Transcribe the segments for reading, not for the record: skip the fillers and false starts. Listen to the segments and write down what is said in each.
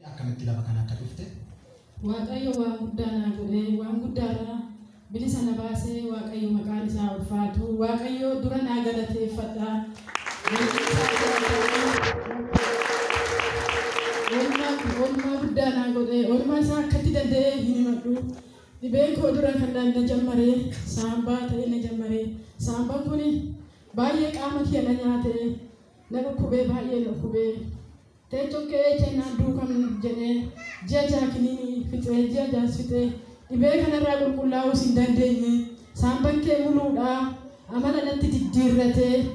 Akkamitti lafa kana akka dhufte? Waaqayyo waan guddaa naa godhee, waan guddaarraa bilisa na baasee, Waaqayyo maqaan isaa ulfaatu. Waaqayyo dura naa galateeffadha. Oolmaa guddaa naa godhee, oolmaa isaa akkatti danda'ee hin himadhu. Dhibeen koo dura kan na jammaree saambaa ta'ee na jammaree, saambaan kun baay'ee qaama kiyya na nyaatee, na dhukkubee, baay'ee na dhukkubee. Teechoon ka'ee jennaan duukan jedhee ji'a 6 kiniinii fixee, ji'a 6 fixee, dhibee kanarraa qulqullaa'uus hin dandeenye. Saambaan kee muluudhaa amala natti diddiirratee,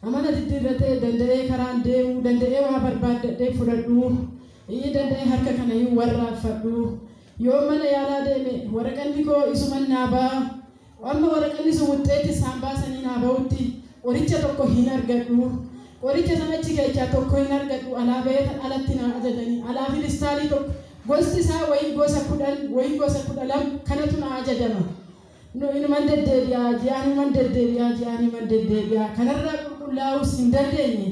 amala diddiirratee, danda'ee karaan deemuu danda'ee, waa barbaaddadhee fudhadhu, inni danda'ee harka kanayyuu warraaffadhu. Yoo mana yaalaa deeme waraqanni koo isuman naa ba'a. Amma waraqanni sun wuxxeetti saambaa sanii naa ba'utti qoricha tokko hin argadhu. Qoricha sana achi keessaa tokko hin argadhu. Alaa ba'ee alatti naa ajajanii, alaa filistaalii tokko, gosti isaa wayii gosa 10, wayii gosa 12 kanatu naa ajajama. Nu inuman deddeebi'aa, ji'aan inuman deddeebi'aa, ji'aan inuman deddeebi'aa, kanarraa qulqullaa'uus hin dandeenye.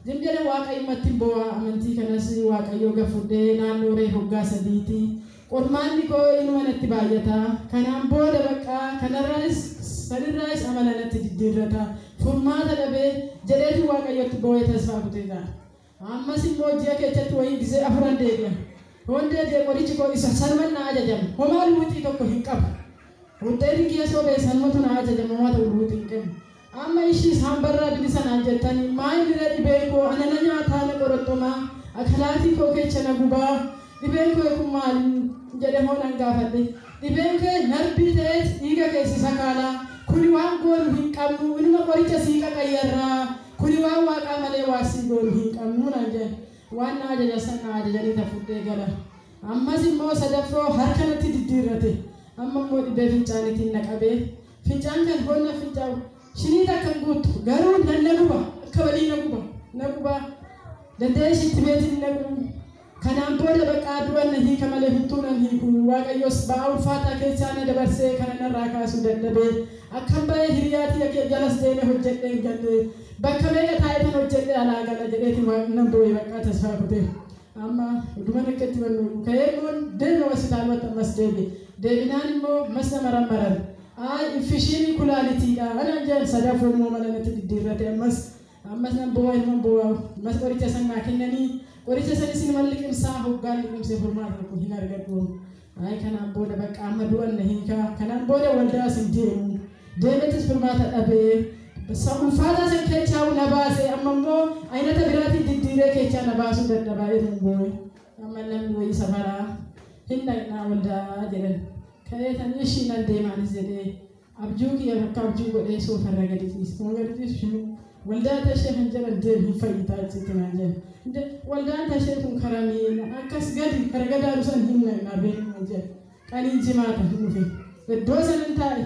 Zim jedhe Waaqayyumatti bo'aa. Amantii kanas Waaqayyoo gafudhee naannoo ree hoggaa 3ti. Qormaanni koo inuma natti baay'ata. Kanaan booda baqqaa kanarraas sanirraas amala natti diddiirrata. Furmaata dhabee jedheetu Waaqayyotti boo'ee tasfaa kuteedha. Ammas immoo ji'a keessatti wayii gisee afuran deebi'a. Hoon deebi'e qorichi koo isa sanuman na ajajama. Homaa luuxii tokko hin qabu. Wuxxeen kiyya soobee sanumatu na ajajama, homaa ta'u luuxii hin qabu. Amma ishii saambarraa bilisa naan jettanii, maal irra dhibeen koo ana na nyaataa, na qoroxxomaa, akalaatii koo keessa na gubaa, dhibeen koo kun maal jedhe hoo nan gaafadhe. Dhibeen kee narbii ta'eet dhiiga keessi sakaalaa, kuni waan goonu hin qabnu, inuma qoricha sii qaqayyarraa, kuni waan waaqaa malee waa sii goonu hin qabnu naan jedhe. Waan na ajaja san na ajajanii tafudhee gala. Ammas immoo sadaffoo harka natti diddiirrate. Amma immoo dhibee fincaaniitiin na qabee, fincaan kan hoonna fincaa'u shinii takka hin guuttu, garuu nan na guba, akka walii na guba, na guba, danda'ee ishiitti beetiin na gubu. Kanaan booda baqqaa du'an na hiika malee humtuu nan hiiku. Waaqayyos ba'aa ulfaataa keessaa na dabarsee kana narraa kaasuu dadhabee, akkam ba'ee hiriyaatii kee jalas deemee hojjedhee hin galle, bakka meeqa taa'ee tan hojjedhee alaa gala jedheeti nan boo'e, baqqaa tasfaa kutee. Amma dhuman akka itti bannu ka'ee immoo deeme hospitaalatti. Ammas deebi deebinaan immoo mas nama marammaran, ay infishiinii kulaalitiidha anaan jedhan. Sadaffoo immoo mana natti diddiirrate. Ammas nan boo'a, ilman boo'a. Ammas qoricha san naa kennanii, qoricha sanis ilman liqimsaa, hoggaan liqimsee furmaata tokko hin argadhu. Ay kanaan booda bakka amma du'an na hiikaa, kanaan booda waldaas hin deemu, deemetis furmaata dhabee, ulfaataa san keessaa na baase, amma immoo aynata biraatiin diddiiree keessaa na baasuu dadhabaa jedhan boo'e. Amma namni wayii safaraa hin dhaqnaa waldaa jedhan. Ka'ee tan ishii nan deemaanis jedhee abjuu kiyya bakka abjuu godhee soofarra gadi ciise. Kuma gadi ciisu waldaa tashee kan jedhan, deemi hin fayyitaa jetti naan jedhan. Waldaan tashee kun karaa miila akkas gadi kara gadaaru san hin dhaqnaa beeknu jedhan. Qaniin jimaata hin dhufe. Iddoo sanan taa'e.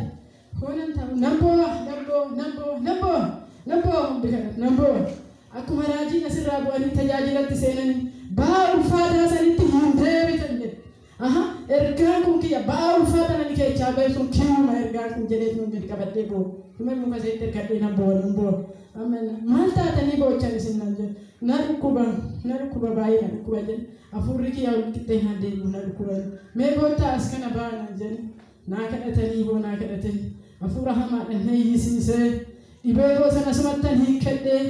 Hoonan taa'u nan boo'a, nan boo'a, nan boo'a, nan boo'a, nan boo'a, hundi kana nan boo'a. Akkuma raajiin asirraa bu'anii tajaajilatti seenanii ba'aa ulfaataa sanitti hin deebitan jedhe. Aha, ergaan kun kiyya, ba'aa ulfaataa nani keessaa ba'e sun kiyyuma ergaan kun jedhee sun gadi qabadhee boo'u. Dhuma muka seetti ergadhee nan boo'a, nan boo'a. Amma maal taatanii boochan isin nan jedhe. Na dhukkuba, na dhukkuba, baay'ee na dhukkuba jedhe. Hafuurri kiyya wal qixxee naan deebi'u, na dhukkuba. Mee goottaa as kana ba'a naan jedhe. Naa kadhatanii boo, naa kadhatanii. Hafuura hamaadhaan na iyyisiisee, dhibee koo sana sumattan hiikkadhee,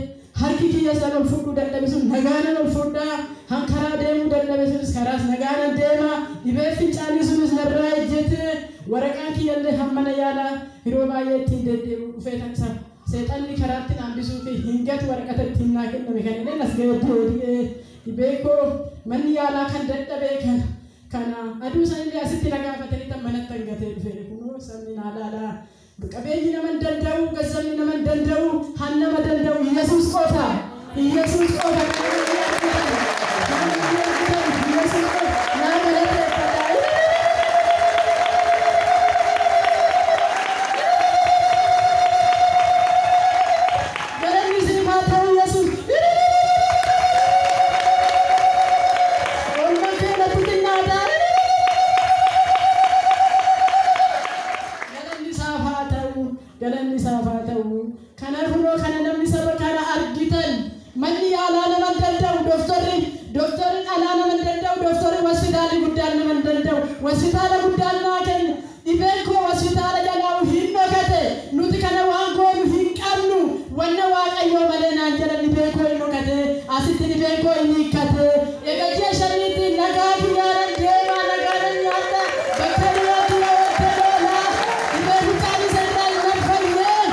harki kiyya san ol fudhuu dadhabe sun nagaanan ol fudhaa, han karaa deemuu dadhabe sunis karaas nagaanan deema, dhibee fincaanii sunis narraa ejjete. Waraqaan kiyyallee hammana yaalaa yeroo baay'ee ittiin deddeebi'u dhufee tan isa seexanni karaatti hambisuu fi hin gatu waraqata ittiin naa kenname kan jedheen as ga'ee deebi'ee, dhibee koo manni yaalaa kan dadhabee kana aduu sanillee asitti na gaafatanii tan manatti hangatee dhufe. Kunoo sabni naa laalaa, qabeenyi nama hin danda'u, gazzabni nama hin danda'u, han nama danda'u Yesuus qofa, Yesuus qofa. Yesuus qofa naa galateeffadha. Galanni siif haa ta'u Yesuus. Oolmaa kee natti xinnaataa. Galanni isaaf haa ta'u. Galanni isaaf haa ta'u. Kana kunoo kana namni saba kana argitan, manni yaalaa nama Hospitaala guddaan naa kenne. Dhibeen koo hospitaala jalaa hin dhokate. Nuti kana waan goonu hin qabnu. Wanna Waaqayyoo malee naan jedhan dhibeen koo hin dhokate. Asitti dhibeen koo hin hiikkate. Egaa ji'a shaniitti nagaa kiyyaanan deemaa nagaadhaan nyaadha. Bakka dhiyootti yoo walte loola. Dhibee mucaan isa irraa hin fayyee.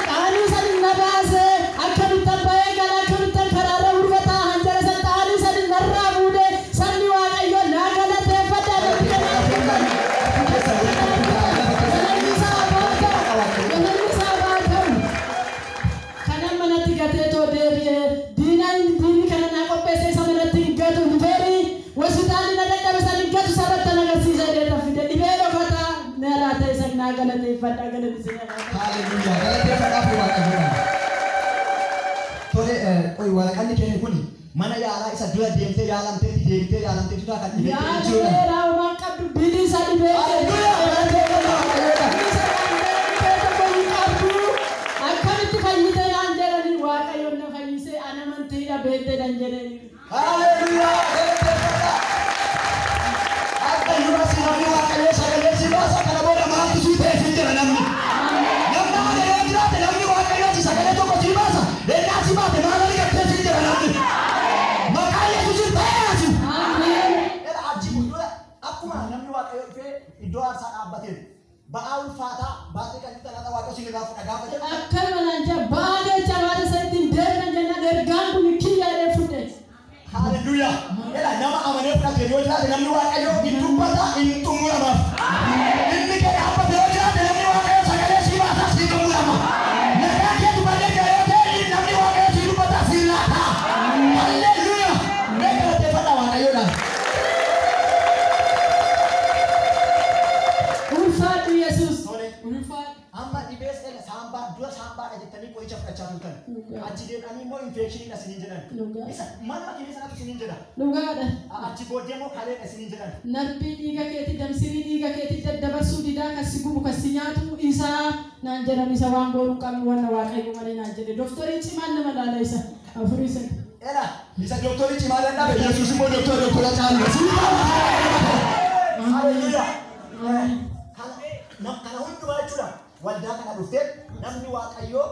Qaanii san na baase. Akkamitti bahee gala akkamitti karaarra urfataa hanjara san qaanii san narraa fuudhe. Sabni Waaqayyoo naa galateeffadha. Galanni isaa haa ta'u. Galanni isaa haa ta'u. Kana manatti gatee too deebi'ee diinni kana naa qopheesse isa manatti hin gatu hin feeri. Hospitaalli na dadhabe san hin gatu sarratti na agarsiisa jedhee fide. Dhibee dhokataa na laata isa naa galateeffadha. Galanni isaa haa ta'u. Haleluuyaa. Galateeffadhaaf Waaqayyoodhaan. Tole qoy waraqanni kee kun mana yaalaa isa dura deemtee yaalamteetti deebitee yaalamteetti kan dhibee jechuudha. Yaada waan qabdu bilisa dhibee. Haleluuyaa. Galateeffadhaa Waaqayyoodhaan. Bilisa dhibee tokko hin qabdu. Akkamitti fayyite naan jedhanii Waaqayyoon na fayyise ana amantii dhabeette naan jedhanii. Haleluuyaa. Galateeffadhaa. Akka iyyuu asii namni Waaqayyoo sagalee si baasa kana booda maaltu sii ta'e siin jedha namni. Namni amane yoo jiraate namni Waaqayyoo si sagalee tokko sii baasa. Ennaa si baate maal argattee siin jedha namni. Maqaa Yesuusiin ta'ee asi. Ameen. Era achi fuuldura akkuma namni Waaqayyoo dhufee iddoo aarsaa dhaabbateen ba'aa ulfaataa baatee kan itti alaata Waaqayyoo siin irraa fudha gaafa jedhu. Akkana naan jedha ba'aa jecha baata isa ittiin deemna jennaan ergaan kun kiyyaadhee fudhe. Haleluuyaa. Era nama amanee fudhate yoo jiraate namni Waaqayyoo hin dubbata hin xumuramaaf. Inni kee dhaabbate yoo jiraate namni Waaqayyoo sagalee sii baasa sii xumurama. Nagaa keetu badee jira yoo ta'e namni Waaqayyoo sii dubbata sii laata. Haleluuyaa. Mee galateeffadhaa Waaqayyoodhaan. Ulfaadhu Yesuus. Tole. Ulfaadhu. Amma dhibee seela saambaa dura saambaadha jettanii qoricha fudhachaa turtan. Achi deemanii immoo infeekshiniidha isiniin jedhan. Dhugaa. Isa manuma kee sanatu isiniin jedha. Dhugaadha. Achi booddee immoo kaleedha isiniin jedhan. Narbii dhiiga keetti damsirii dhiiga keetti daddabarsuu didaa kan si gubu kan si nyaatu isaa naan jedhan isa waan goonuu qabnu wanna Waaqayyo malee naan jedhe. Doktoriin cimaan nama laala isa afurii isa. Ela isa doktorii cimaa dadhabe Yesuus immoo doktora doktora caalu. Haleluuyaa. Kana hundumaa jechuudha. Waldaa kana dhuftee namni Waaqayyoo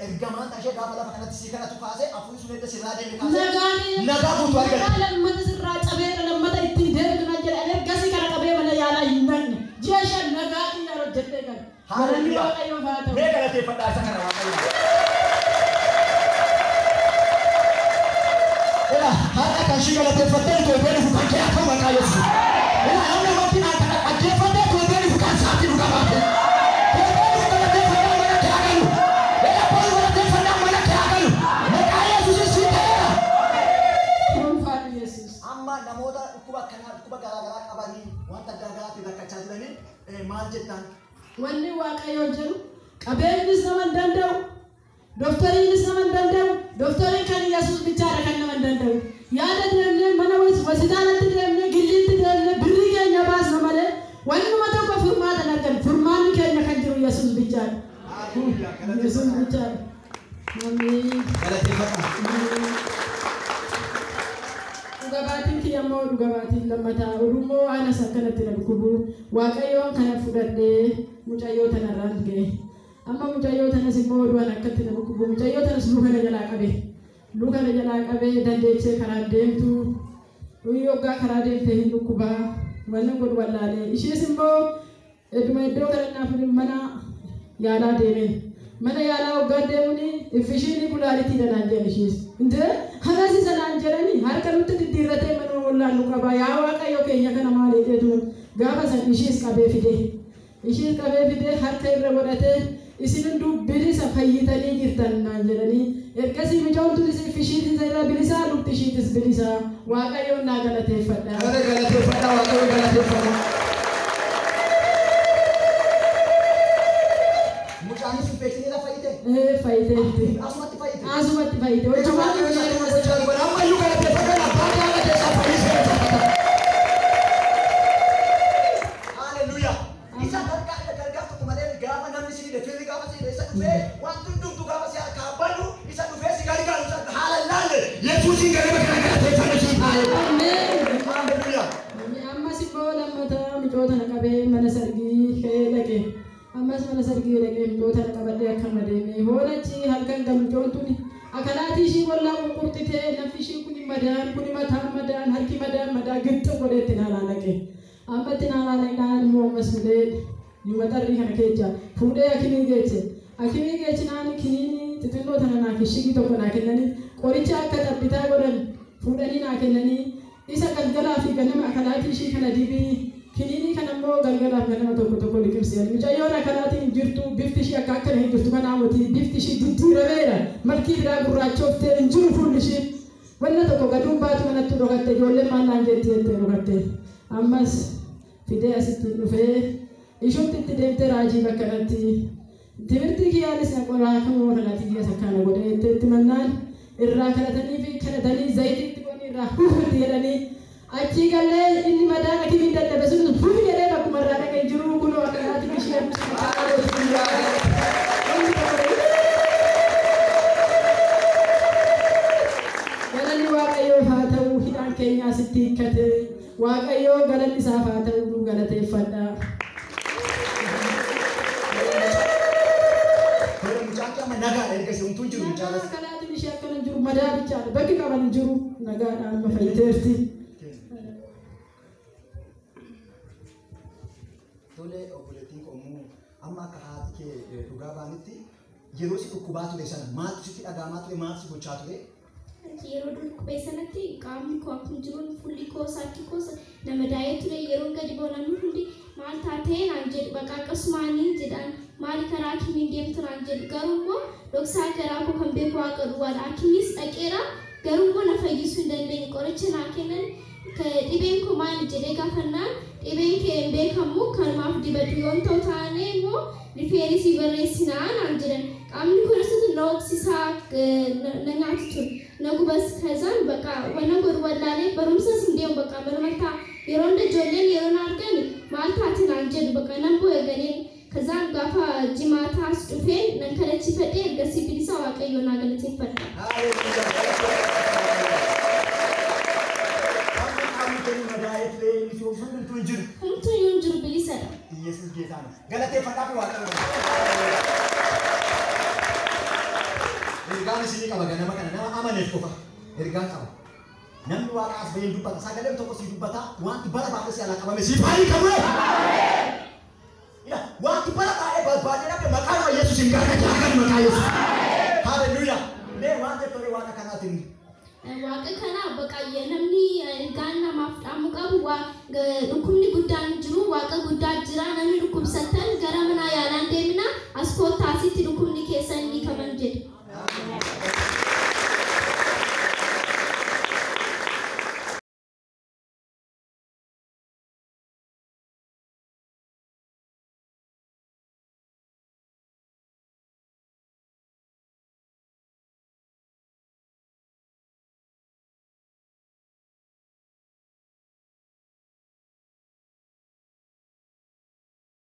ergamaan tashee gaafa lafa kanatti sii kanatu kaasee afurii sun edda sirraa deeme kaasee Nagaan nagaa guutuu argate. Nagaa lammata sirraa cabeera lammata ittiin deemtu naan jedhe. Ani ergasii kana qabee mana yaalaa hin dhaqne. Ji'a shan nagaa xiyyaan hojjedhee gala. Galanni Waaqayyoof haa ta'u. Mee galateeffadhaa isa kana Waaqayyoon. Ela har'a kan ishii galateeffattee torbee dhufu kan kee haa ta'u maqaa Yesuus. Ela namni amantii naan kana dhaggeeffattee torbee dhufu kan isaatti dhuga baate. Torbee dhufu galateeffannaa mana kee haa galu. Ela boru galateeffannaa mana kee haa galu. Maqaa Yesuusiin sii ta'eera. Ulfaadhu Yesuus. Amma namoota dhukkuba akkanaa dhukkuba garaagaraa qabanii wanta garaagaraatiin rakkachaa jiranii maal jettaan? Wanni Waaqayyoon jedhu qabeenyis nama hin danda'u, doktoriinis nama hin danda'u, doktoriin kan Yesuus bichaadha kan nama hin danda'u. Yaada deemnee mana hospitaalatti deemnee gilliitti deemnee birrii keenya baasna malee wannuma tokko furmaata hin argannu. Furmaanni keenya kan jiru Yesuus bichaadha. Yesuus bichaadha. Ameen. Galateeffadhaa. Dhugabaatiin kiyya immoo dhugabaatiin lammataa odummoo anas akkanatti na dhukkubu Waaqayyoon kana fudhadhee mucayyoo tanarraan ga'e. Amma mucayyoo tanas immoo oduun akkatti na dhukkubu mucayyoo tanas luka na jalaa qabe. Luka na jalaa qabee dandeechee karaa deemtu waggaa karaa deemtee hin dhukkubaa wannan godhu wallaalee ishees immoo idduma iddoo kadhannaaf mana yaalaa deemeen. Mana yaalaa waggaa deemuun infishiinii kulaaliitiidha naan jedhan ishees. Intee hanas isa naan jedhani harka nutti diddiirratee manuma wallaan nu qaba yaa Waaqayyo keenya kana maal jedheetu gaafa san ishees qabee fide. Ishees qabee fide harka irra godhatee isin hunduu bilisa fayyitanii jirtan naan jedhanii ergasii mucaan tunis infishiitiin irraa bilisaa lukti ishiitis bilisaa Waaqayyoon naa galateeffadha. Galateeffadhaa Waaqayyoon galateeffadhaa. Mucaanis infekshinii fayyite? Fayyiteetti. Asumatti fayyite? Asumatti fayyite. Hojjumaan Ammayyuu galateeffadhaa abbaa jaala keessaa fayyisee. Haleluuyaa. Isa gargaar tokko malee gaafa namni si hidhe firri gaafa si hidhe isa dhufee wanti hundumtu gaafa si harkaa badu isa dhufee si gargaaru isa haala laalle Yesuusiin ganama kana galateeffadhu sii taa'e. Ameen. Haleluuyaa. Ammas immoo Akalaatii ishii wallaa qunqurxitee lafti ishii kun madaan kun mataan madaan harki madaan madaa gixxu godhee itti naanaa naqe. Amma itti naanaa naqnaan immoo ammas fuudhee yuma xarrii kana keessa fuudhee akimii geesse. Akimii geessinaan kiniinii xixinnoo tana naa shigii tokko naa kennanii qoricha akka xabbitaa godhan fuudhanii naa kennanii isa galgalaa fi ganama akalaatii ishii kana dibii kiniinii kana immoo galgalaaf ganama tokko tokko liqimsiyan. Mucayyoon akalaatiin hin jirtu bifti ishii akka akkana hin jirtu kanaa miti bifti ishii diddiirameera malkii biraa gurraachooftee hin jiru fuulli ishii. Wanna tokko gaduun baatu manatti dhokatte ijoolleen maal naan jetti jettee dhokatte. Ammas fidee asitti dhufee ishumti itti deemtee raajii bakka kanatti timirtii kiyyaanis na qoraa kamoo kanaatii kiyya sakkaana godhee jettee itti mannaan irraa kadhatanii fi kadhatanii zayitii itti godhanii irraa huufutti jedhanii achii gallee inni madaan akimiin dadhabe sun huuf jedhee bakkuma irraa dhaqee jiru kunoo akkanaatiin ishee galanni Waaqayyoof haa ta'u hidhaan keenyaa sitti hiikkate Waaqayyoo galanni isaaf haa ta'u nu galateeffadha. Tole mucaan kee amma nagaadha erga si homtuu hin jiru mucaan as. Akalaatiin ishee akkana hin jiru madaa bichaadha bakki qaban hin jiru nagaadha amma fayyiteerti. Tole obboleettiin qommuu amma akka haati kee dhugaa baanitti yeroo si dhukkubaa ture sana maaltu sitti dhaga'amaa ture maaltu si gochaa ture? Yeroo dhukkubee sanatti qaamni koo akkuma jiruun fuulli koo harki koo nama daa'ee ture yeroo gadi boonamni hundi maal taatee naan jedhu bakka akkasumaanii jedhaan maali karaa hakimiin deemtu naan jedhu garuu immoo dhoksaa garaa koo kan beeku waaqa duwwaadha hakimiis dhaqeera garuu immoo na fayyisuu hin dandeenye qoricha naa kennan dhibeen koo maali jedhee gaafannaan dhibeen kee hin beekamu kanumaaf dibatu yoon ta'u taane immoo rifeensi barreessinaa naan jedhan qaamni kunis na hoqsisaa na nyaatu ture. Na gubas kazaan bakka wana godhu wallaalee barumsas hin deemu bakka manuma yeroo hunda ijoolleen yeroo na argan maal taate naan jedhu bakka nan bu'e galeen kazaan gaafa jimaataas dhufeen nan kadhachifadhee ergasii bilisa Waaqayyoo naa galateeffadha. Amma qaamni keenya madaa'ee ture inni si obsuun homtuu hin jiru. Homtuu hin jiru bilisadha. Yesuus geetaa ነው. Galateeffadhaa fi Waaqayyo. Ergaan isinii qaba ganama kana nama amaneef qofa ergaan qaba. Namni waaqa as baheen dubbata sagaleen tokko sii dubbata wanti bara baay'ee si alaa qabame siif haa hiikamu. Ila wanti bara baay'ee barbaadee dhabe maqaa Yesuus hin gargaaru maqaa Yesuus. Haleluuyaa. Mee waan jettu waaqa kanaatiin Waaqa kana bakka namni ergaan namaaf dhaamu qabu dhukkubni guddaan jiru waaqa guddaa jira namni dhukkubsatan gara mana yaalaan deemina as kottaa asitti dhukkubni keessan ni kaban jedhu.